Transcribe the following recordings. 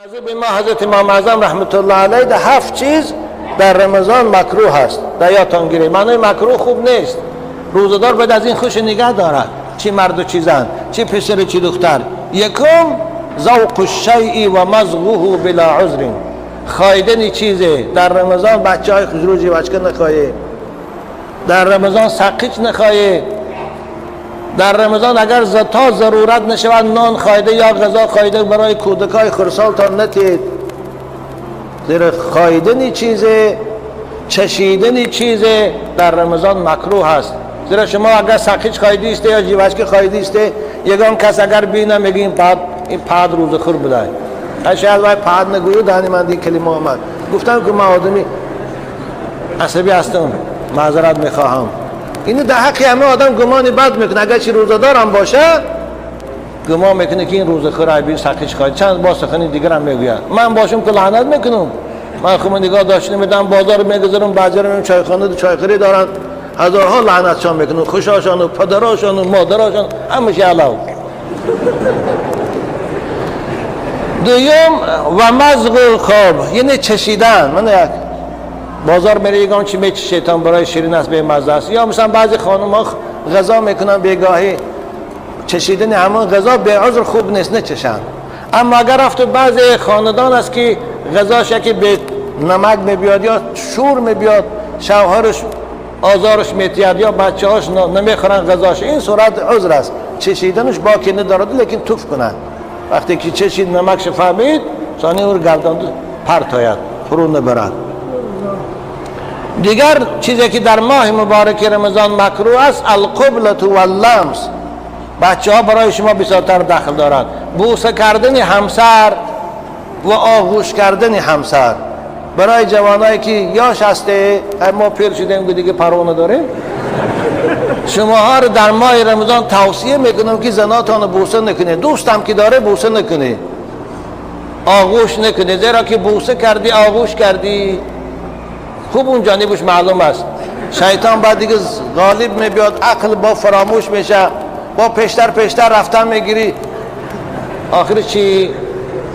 ما حضرت امام اعظم رحمت الله علیه ده هفت چیز در رمضان مکروه است. در یادتان گیرید معنای مکروه خوب نیست. روزه‌دار باید از این خوش نگه دارد، چی مرد و چی زن، چی پسر و چی دختر. یکم ذوق الشیء و مضغه بلا عذر، خایدن چیزه در رمضان. بچه های خوشرو جیوچکه نخواهی در رمضان، سقیچ نخواهی در رمضان. اگر تا ضرورت نشود نان خایده یا غذا خایده برای کودکای خرسالتان نتید، زیرا خایدن چیزه، چشیدن چیزه در رمضان مکروه است. زیرا شما اگر سقیچ خایدی است یا جیوچکه خایدی است، یگان کس اگر بینه میگه این پاد، این پاد روزه خور بوده. شاید وای پاد نگویو، دهنی من دی کلمه آمد. گفتم که من آدمی عصبی هستم، معذرت میخواهم. اینو در حق همه آدم گمان بد میکنه، اگر چی روزه‌دار هم باشه گمان میکنه که این روزه خور بین سقیچ خواهد. چند با سخنی دیگر هم میگوید. من باشم که لعنت میکنم. من خود نگاه داشته میدم، بازار میگذارم، بعضی رو چایخانه چایخوری دارن، هزارها لعنتشان میکنم، خوشاشان و پدراشان و مادراشان، همش علاو. دوم و مضغ خواب، یعنی چشیدن. من یک بازار میره یگان چی میچشه تا برای شیرین است، به مزه است. یا مثلا بعضی خانم ها غذا میکنن بیگاهی، چشیدن همون غذا به عذر خوب نیست، نچشن. اما اگر رفت بعضی خاندان است که غذاش یکی به نمک میبیاد یا شور میبیاد، شوهرش آزارش میتید یا بچه هاش نمیخورن غذاش، این صورت عذر است، چشیدنش باکی ندارد، لیکن توف کنن. وقتی که چشید نمکش فهمید، ثانی او رو گرداند پرت آید، فرو نبرد. دیگر چیزی که در ماه مبارک رمضان مکروه است، القبلة و اللمس. بچه ها برای شما بسیارتر دخل دارند. بوسه کردن همسر و آغوش کردن همسر برای جوانایی که یاش هسته، ما پیر شدیم که دیگه پروا نداریم. شما رو در ماه رمضان توصیه میکنم که زناتان بوسه نکنید، دوستم که داره بوسه نکنید، آغوش نکنید، زیرا که بوسه کردی، آغوش کردی، خوب اون جانبش معلوم است. شیطان بعد دیگه غالب میبیاد، عقل با فراموش میشه، با پیشتر پیشتر رفتن میگیری، آخر چی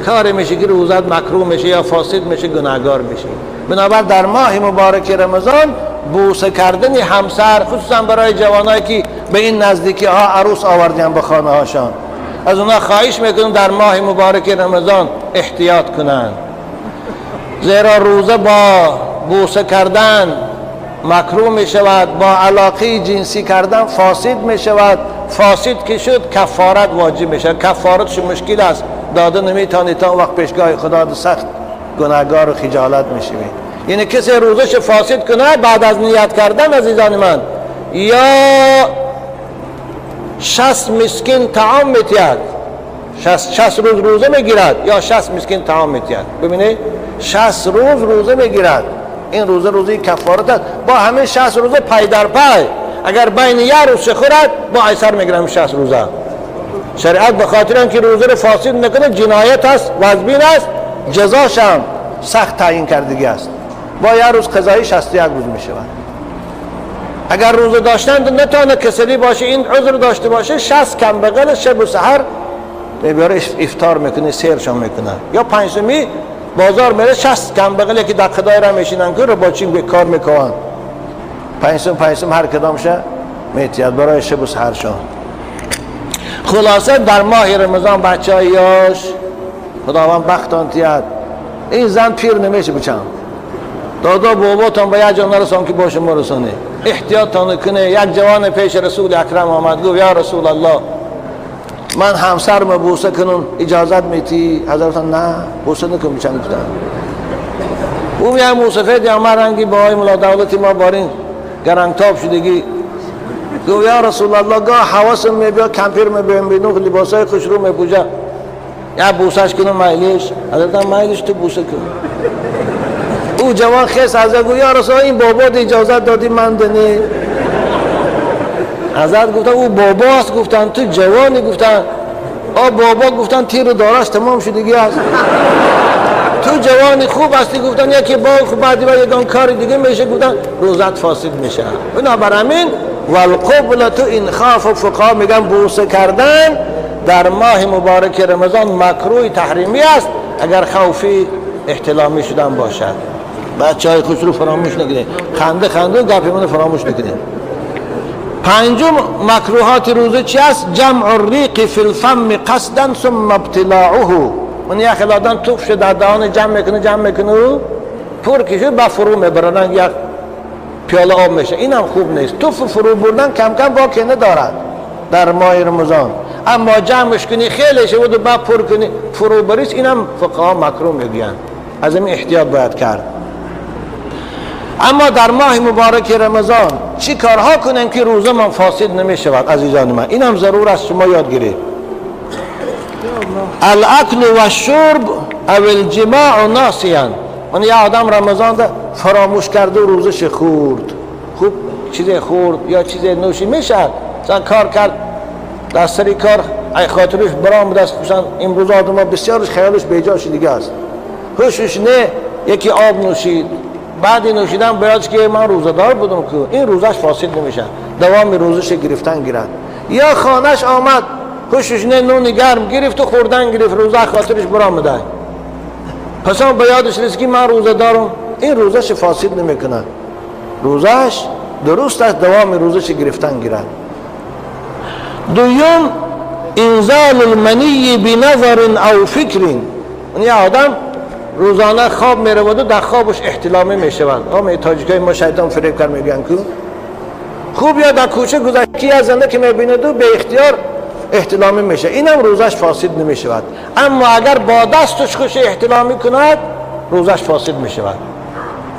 کار میشه که روزت مکروه میشه یا فاسد میشه، گناهگار میشه. بنابر در ماه مبارک رمضان بوسه کردن همسر، خصوصا برای جوانایی که به این نزدیکی ها عروس آوردن به خانه هاشان، از اونا خواهش میکنم در ماه مبارک رمضان احتیاط کنند، زیرا روزه با بوسه کردن مکروه می شود، با علاقه جنسی کردن فاسد می شود. فاسد که شد، کفارت واجب می شود. کفارتش مشکل است، داده نمیتونی، تا وقت پیشگاه خدا سخت گناهگار و خجالت میشوی. یعنی کسی روزش فاسد کنه بعد از نیت کردن، عزیزان من، یا 60 مسکین طعام میتید، 60 روز روزه میگیرد یا 60 مسکین طعام میتید. ببینید، 60 روز روزه میگیرد. این روزه روزه کفارت است. با همه 60 روزه پای در پای، اگر بین یک روز خورد، با ایسر میگیرم 60 روزه. شریعت به خاطر اینکه روزه رو فاسد میکنه، جنایت است، وزبین است، جزاش هم سخت تعیین کردگی است. با یک روز قضایی 61 روز میشود. اگر روزه داشتن نتانه، کسلی باشه، این عذر داشته باشه، 60 کم بغل شب و سحر میباره افطار میکنه، سیرشان میکنه. یا پنجمی بازار میره، 60 کم بغل که در خدای را میشینن که رو با چی به کار میکنن، پنجم پنجم هر کدامشه میتید برای شب و سحرشان. خلاصه در ماه رمضان بچه های یاش، خداوند بختان تید. این زن پیر نمیشه بچم، دادا باباتان به یک جا نرسان که باشه ما رسانه. احتیاط کنه. یک جوان پیش رسول اکرم آمد، گفت یا رسول الله، من همسرم بوسه کنم، اجازت میتی؟ حضرت نه، بوسه نکن بچم. گفتن او یه موسفید یا من رنگی با های ملا دولتی ما بارین گرنگتاب شدگی، گفت یا رسول الله، گاه حواسم میبیا، کمپیر میبیم بینو لباسای خوش رو میپوشه، یا بوسش کنم میلش؟ حضرت میلش، تو بوسه کن. او جوان خیس از گفت یا رسول الله، این بابا اجازت دادی، من دنی. حضرت گفتن او بابا است، گفتن تو جوانی. گفتن آ بابا، گفتن تیر دارش تمام شدگی است، تو جوانی خوب هستی. گفتن یکی با خوب بعدی و یکان کار دیگه میشه، گفتن روزت فاسد میشه. بنابر همین والقبلة ان خاف، فقها میگن بوسه کردن در ماه مبارک رمضان مکروه تحریمی است. اگر خوفی احتلامی شدن باشد. بچه های خوش رو فراموش نکنید، خنده خنده گپی منو فراموش نکنید. پنجم مکروهات روزه چی است؟ جمع الریق فی الفم قصدا ثم ابتلاعه. من یک آدم توف شد در دهان جمع میکنه جمع میکنه و پر کشه با فرو میبرن، یک پیاله آب میشه. اینم خوب نیست. توف فرو بردن کم کم باکی ندارد در ماه رمضان، اما جمعش کنی خیلی شود و بعد پر کنی فرو بریس، اینم فقها مکروه میگن. از این احتیاط باید کرد. اما در ماه مبارک رمضان چی کارها کنیم که روزه من فاسد نمی شود؟ عزیزان من اینم ضرور است شما یاد گیرید. الاکل و الشرب او الجماع ناسیا. من یه آدم رمضان ده فراموش کرده و روزش خورد، خوب چیزی خورد یا چیزی نوشی میشه، مثلا کار کرد در سری کار ای خاطرش برام دست، مثلا امروز آدم ها بسیارش خیالش بیجاش دیگه است، هوشش نه، یکی آب نوشید، بعد نوشیدن باید که من روزه‌دار بودم که این روزش فاسد نمیشه، دوام روزش گرفتن گیرد. یا خانهش آمد هوشش نه، نون گرم گرفت و خوردن گرفت، روزه خاطرش برآمده، پس هم به یادش رسید که من روزه دارم، این روزش فاسد نمیکنه، روزش درست است، دوام روزش گرفتن گیرد. دوم انزال المنی بنظر او فکر. یعنی آدم روزانه خواب میرود و در خوابش احتلامی میشود. آمه تاجیکای ما شیطان فریب کر میگن که خوب یا در کوچه گذشتی از زنده که میبیند و به اختیار احتلامی میشه، اینم روزش فاسد نمیشود. اما اگر با دستش خوش احتلامی کند روزش فاسد میشود،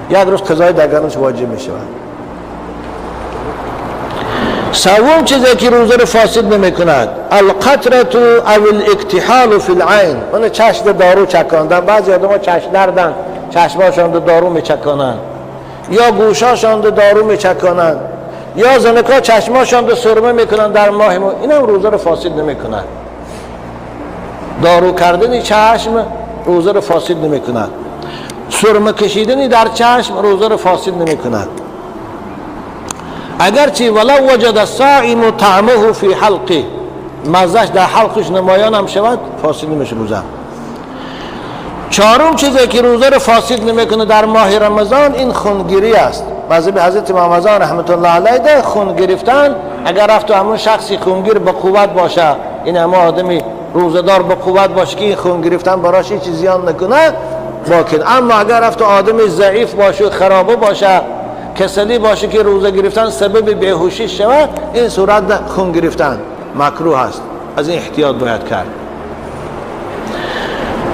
یک روز قضای دگرنش واجب میشود. سوم چیزی که روزه رو فاسد نمیکند القطره او الاکتحال فی العین. اون چشم دارو چکاندن، بعضی آدم‌ها چشم دردن، چشماشان دارو میچکانند، یا گوشاشان دارو میچکانند، یا زنکا چشماشان رو سرمه میکنن در ماه مو، اینم روزه رو فاسد نمیکند. دارو کردن چشم روزه رو فاسد نمیکند، سرمه کشیدن در چشم روزه رو فاسد نمیکند. اگرچه ولو وجد الصائم طعمه فی حلقه، مزهش در حلقش نمایان هم شود فاسد نمیشه روزه. چهارم چیزی که روزه رو فاسد نمیکنه در ماه رمضان این خونگیری است. مذهب حضرت امام رضا رحمت الله علیه ده خون گرفتن اگر رفت و همون شخصی خونگیر به قوت باشه، این همه آدمی روزه‌دار به قوت باشه که این خون گرفتن براش هیچ زیان نکنه باکن. اما اگر رفت و آدمی ضعیف باشه، خرابه باشه، کسلی باشه که روزه گرفتن سبب بیهوشی شود، این صورت خون گرفتن مکروه است. از این احتیاط باید کرد.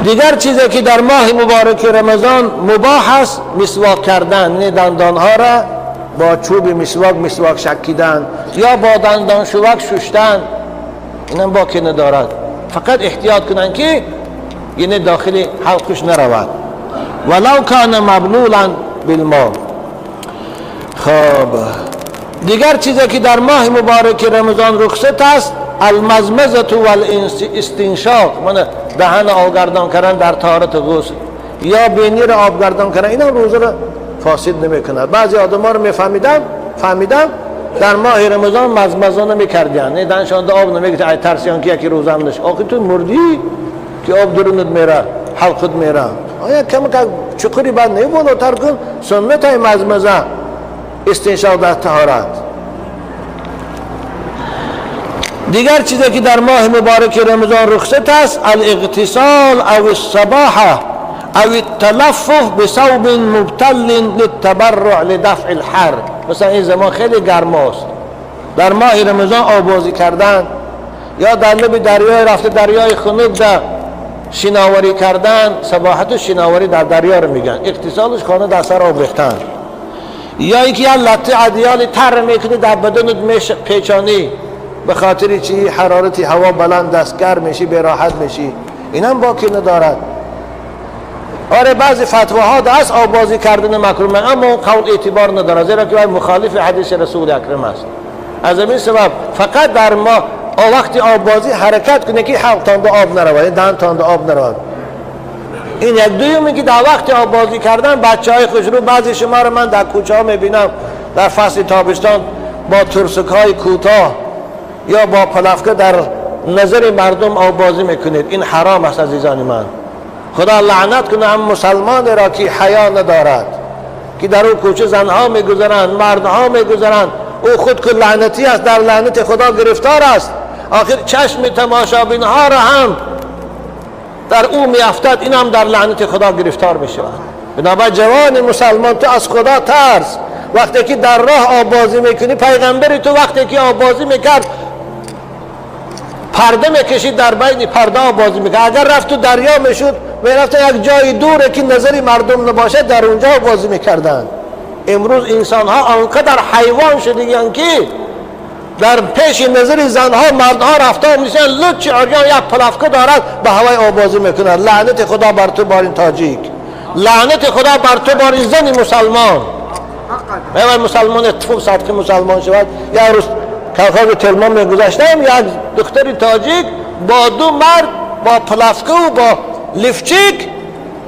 دیگر چیزی که در ماه مبارک رمضان مباح است مسواک کردن، یعنی دندانها را با چوب مسواک مسواک شکیدن یا با دندان شوک ششتن، اینم باکی ندارد. فقط احتیاط کنن که یعنی داخل حلقش نرود. ولو کان مبلولا بالماء. خب دیگر چیزی که در ماه مبارک رمضان رخصت است المزمزه والاستنشاق، من دهن آبگردان کردن در طهارت غسل یا بینی را آبگردان کردن، اینا روزه را فاسد نمیکند. بعضی آدم‌ها رو میفهمیدم فهمیدم در ماه رمضان مزمزه نمیکردن، نه دهنشان آب نمیگرفت، ای ترسیان که یکی روزه هم نشه. آخه تو مردی که آب درونت میره، حلقت میره، آیا کم کم چقری بعد نه بالاتر کن. سنت های مزمزه استنشاق در طهارت. دیگر چیزی که در ماه مبارک رمضان رخصت است الاغتسال او السباحه او التلفف بثوب مبتل للتبرع لدفع الحر. مثلا این زمان خیلی گرم است، در ماه رمضان آبازی کردن یا در لب دریای رفته دریای خنک در شناوری کردن، سباحت و شناوری در دریا رو میگن، اغتسالش خانه در سر آب ریختن، یا اینکه یه لطه ادیال تر میکنی در بدنت پیچانی به خاطر چی؟ حرارت هوا بلند است، گرم میشی، به راحت میشی، اینم باکی ندارد. آره بعضی فتواها دست آبازی کردن مکروه، اما اون قول اعتبار ندارد، زیرا که مخالف حدیث رسول اکرم است. از این سبب فقط در ما وقتی آبازی حرکت کنه که حلق تان آب نرود، دهن تان آب نرود. این یک. دوم که در وقت آبازی کردن بچه های خوشرو، بعضی شما رو من در کوچه ها میبینم در فصل تابستان با ترسک های کوتاه یا با پلفکه در نظر مردم آبازی میکنید، این حرام است عزیزان من. خدا لعنت کنه هم مسلمان را که حیا ندارد، که در او کوچه زنها میگذرند، مردها میگذرند، او خود که لعنتی است، در لعنت خدا گرفتار است. آخر چشم تماشابین ها را هم در او میافتد، این هم در لعنت خدا گرفتار میشود. بنابراین جوان مسلمان تو از خدا ترس. وقتی که در راه آب بازی میکنی، پیغمبری تو وقتی که آب بازی میکرد پرده میکشید، در بین پرده آب بازی میکرد. اگر رفت تو دریا میشد، میرفت یک جای دوره که نظری مردم نباشد، در اونجا آب بازی میکردند. امروز انسان ها آنقدر حیوان شدگیان که در پیش نظر زنها مردها رفتار میشن، لچ عریان یک پلافکه دارد به هوای آب بازی میکنند. لعنت خدا بر تو بارین تاجیک، لعنت خدا بر تو بارین زن مسلمان. میگه مسلمان اتفاق صدقه مسلمان شود. یک روز کلخاز تلمان میگذشتم، یک دختر تاجیک با دو مرد با پلافکه و با لیفچیک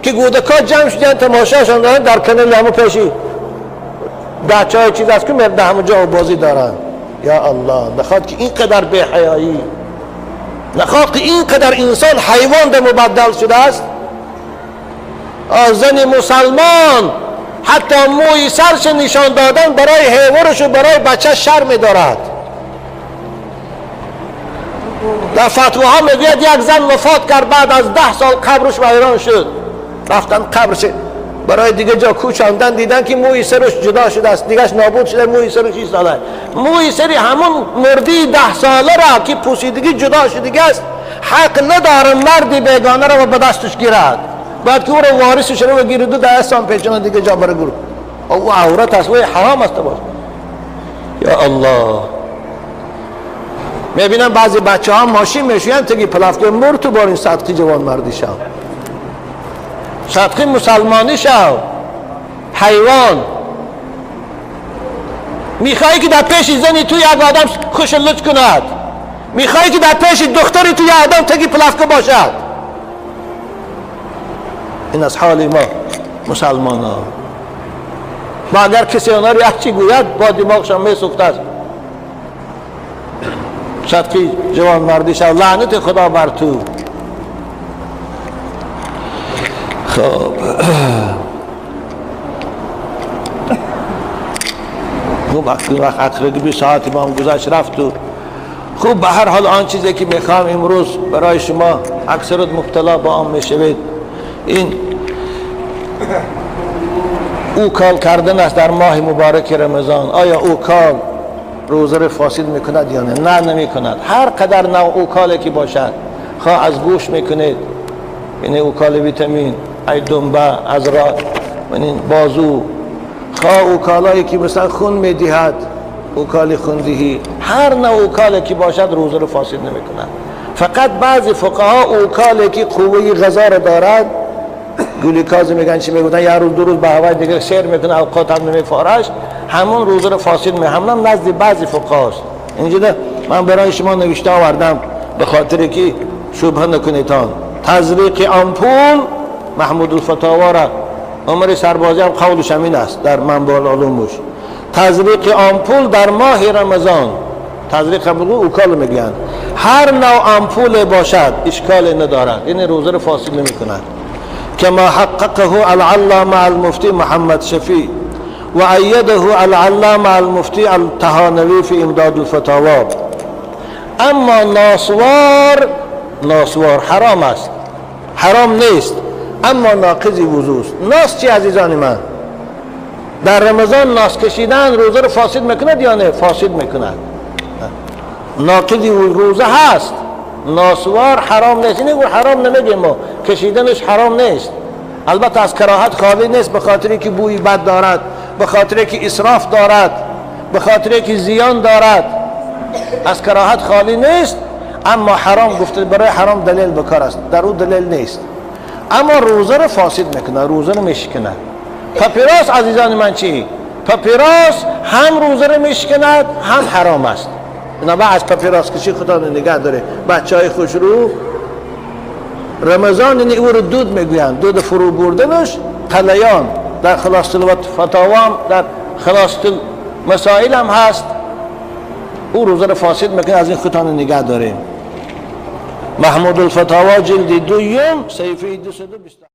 که گودکا جمع شدن تماشاشان دارن در کنار همو پیشی بچه های چیز است که مرد همون جا بازی دارن. یا الله، نخواد که اینقدر بی حیایی، نخواد که اینقدر انسان حیوان به مبدل شده است. زن مسلمان حتی موی سرش نشان دادن برای حیوانش و برای بچه شرم دارد. در فتواها میگوید یک زن وفات کرد، بعد از 10 سال قبرش ویران شد. رفتن قبرش برای دیگه جا کوچاندن، دیدن که موی سرش جدا شده است، دیگهش نابود شده، موی سرش ایستاده. موی سری همون مردی 10 ساله را که پوسیدگی جدا شده است، حق نداره مردی بیگانه را به دستش گیرد. بعد که او را وارثش رو گیرد و دستان پیچانه دیگه جا برای گروه. او عورت است، او حرام است باش. یا الله، میبینم بعضی بچه ها ماشین میشوین تگی پلافکه مر تو بارین صدقی جوان مردی شو، صدقی مسلمانی شو. حیوان میخوایی که در پیش زنی تو یک آدم خوش لچ کند، میخوایی که در پیش دختری تو یک آدم تگی پلافکه باشد. این از حال ما مسلمان ها. ما اگر کسی آنها را یک چی گوید با دماغشان میسوخت است. صدقی جوان مردی شو، لعنت خدا بر تو. خب خوب وقت ساعت با هم گذشت رفت و خوب به هر حال آن چیزی که میخوام امروز برای شما اکثرت مبتلا با آن میشوید، این اوکال کردن است در ماه مبارک رمضان. آیا اوکال روزه را فاسد میکند یا نه؟ نه، نمیکند. هر قدر نوع اوکالی که باشد، خواه از گوش میکنید، یعنی اوکال ویتامین، ای دنبه، از را یعنی بازو، خواه اوکالایی که مثلا خون میدهد، اوکال خوندهی، هر نوع اوکالی که باشد روزه را فاسد نمیکند. فقط بعضی فقها اوکالی که قوه غذا را دارد، گلوکاز میگن چی میگن، یه روز دو روز به هوای دیگه سیر میکنه، اوقات هم نمیفارش، همون روزه رو فاسد می، همون نزد بعضی فقهاست. اینجا من برای شما نوشته آوردم به خاطر که شبهه نکنیدتان. تزریق آمپول، محمود الفتاوا را عمر سربازی هم قولش همین است در منبع العلومش. تزریق آمپول در ماه رمضان، تزریق آمپول اوکال میگن، هر نوع آمپول باشد اشکال ندارد، یعنی روزه رو فاسد نمیکند. كما حققه العلامة المفتي محمد شفيع وأيده العلامة المفتي الطهانوي في إمداد الفتاوى. اما ناسوار، ناسوار حرام است، حرام نیست، اما ناقض وضو است. ناس چی عزیزان من؟ در رمضان ناس کشیدن روزه رو فاسد میکند یا نه؟ فاسد میکند، ناقض روزه هست. ناسوار حرام نیست، اینه حرام نمیگیم ما، کشیدنش حرام نیست، البته از کراهت خالی نیست، به خاطری که بوی بد دارد، به خاطری که اسراف دارد، به خاطری که زیان دارد، از کراهت خالی نیست، اما حرام گفته برای حرام دلیل بکار است، در او دلیل نیست. اما روزه رو فاسد میکنه، روزه رو میشکنه. پاپیروس عزیزان من چی؟ پاپیروس هم روزه رو میشکند هم حرام است. بنابراین از پاپیروس کشی خدا نگه داره بچه های خوش رو. رمضان یعنی او رو دود میگویند، دود فرو بردنش قلیان، در خلاص الفتاوا، در خلاص مسائل هم هست، او روزه رو فاسد میکنه، از این خودتان نگه داریم. Маҳмуд Алфатаво, ҷилди дуюм, саҳифаи 220.